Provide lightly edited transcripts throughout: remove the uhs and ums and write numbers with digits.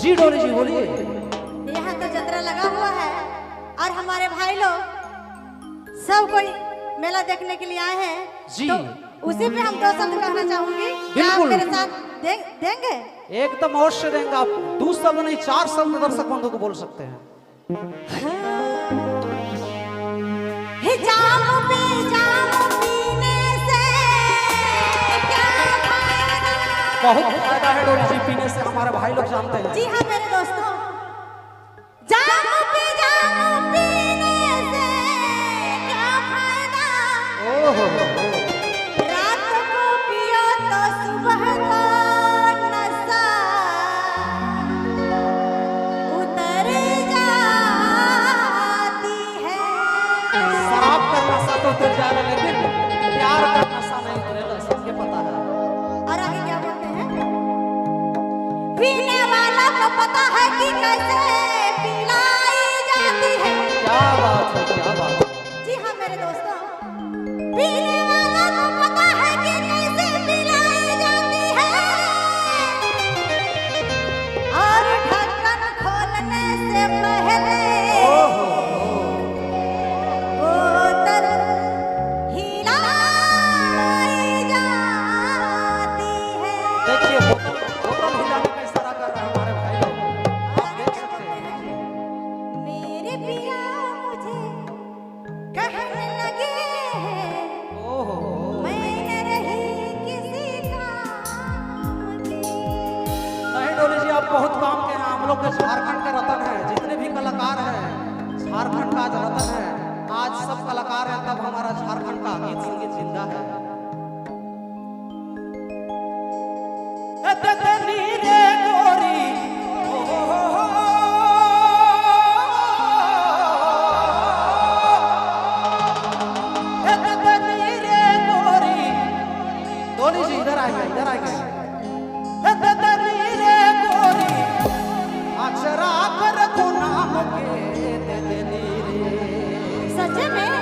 जी डोली जी बोलिए। यहाँ तो जतरा लगा हुआ है और हमारे भाई लोग सब कोई मेला देखने के लिए आए हैं जी। तो उसी पे हम दो शब्द कहना चाहूंगी। क्या आप बिल्कुल। मेरे साथ देंगे? एकदम अवश्य देंगे। आप दो शब्द नहीं, चार शब्द दर्शक बंधु को बोल सकते हैं। हे जाम पे जाम पीने से क्या फायदा? बहुत फायदा है डोली जी पीने से, हमारे भाई लोग जानते हैं। जी हाँ मेरे दोस्तों, जाम पे जाम पीने से क्या फायदा? ओहो, रात को पियो तो सुबह को नशा उतर जाती है। शराब का नशा तो उतर जाएगा, लेकिन प्यार का नशा नहीं उतरेगा, सबके पता है। और आगे क्या बोलते हैं? पीने वाला को पता है कि कैसे पिलाई जाती है। क्या बात है, क्या बात है। जी हाँ मेरे दोस्तों, पीने वाला को पता है कि कैसे पिलाई जाती है। और ढक्कन खोलने से पहले ओहो, बोतल हिलाई जाती है। देखिए बोतल बोतल हिलाने का इशारा कर रहे हैं हमारे भाई लोग, आप देख सकते हैं। मेरे पिया मुझे कहने लगे हैं, ओहो, मैं न रही किसी काम की। नहीं डोली जी, आप बहुत काम के हैं। हम लोग के झारखंड के रतन है, जितने भी कलाकार हैं झारखंड का आज रतन है। आज सब कलाकार हैं तब हमारा झारखंड का गीत संगीत जिंदा है। ए ददनी रे गोरी, ओ हो हो हो। ए ददनी रे गोरी, डोली जी इधर आइए, इधर आइए। ए ददनी रे गोरी, अक्षरा कर को नाम के ददनी रे। सच में?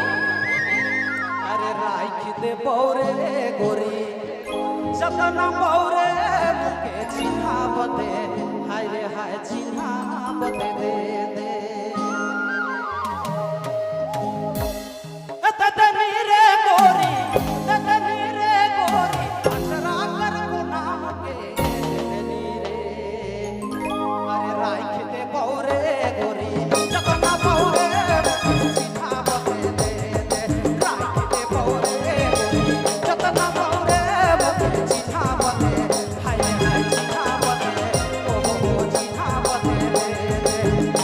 अरे राख दे बौरे गोरी, जतन बौरे मुके चिन्हा बदे, हाय रे हाय चिन्हा बदे दे दे। ए ददनी रे गोरी, ददनी रे गोरी, अक्षरा कर को नाम के ददनी रे। अरे राख दे बौरे गोरी, जतन बौरे मुके चिन्हा बदे दे दे। राख दे बौरे गोरी, जतन बौरे मुके चिन्हा बदे, हाय रे हाय चिन्हा बदे, ओ हो हो चिन्हा बदे दे दे।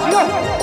जियो।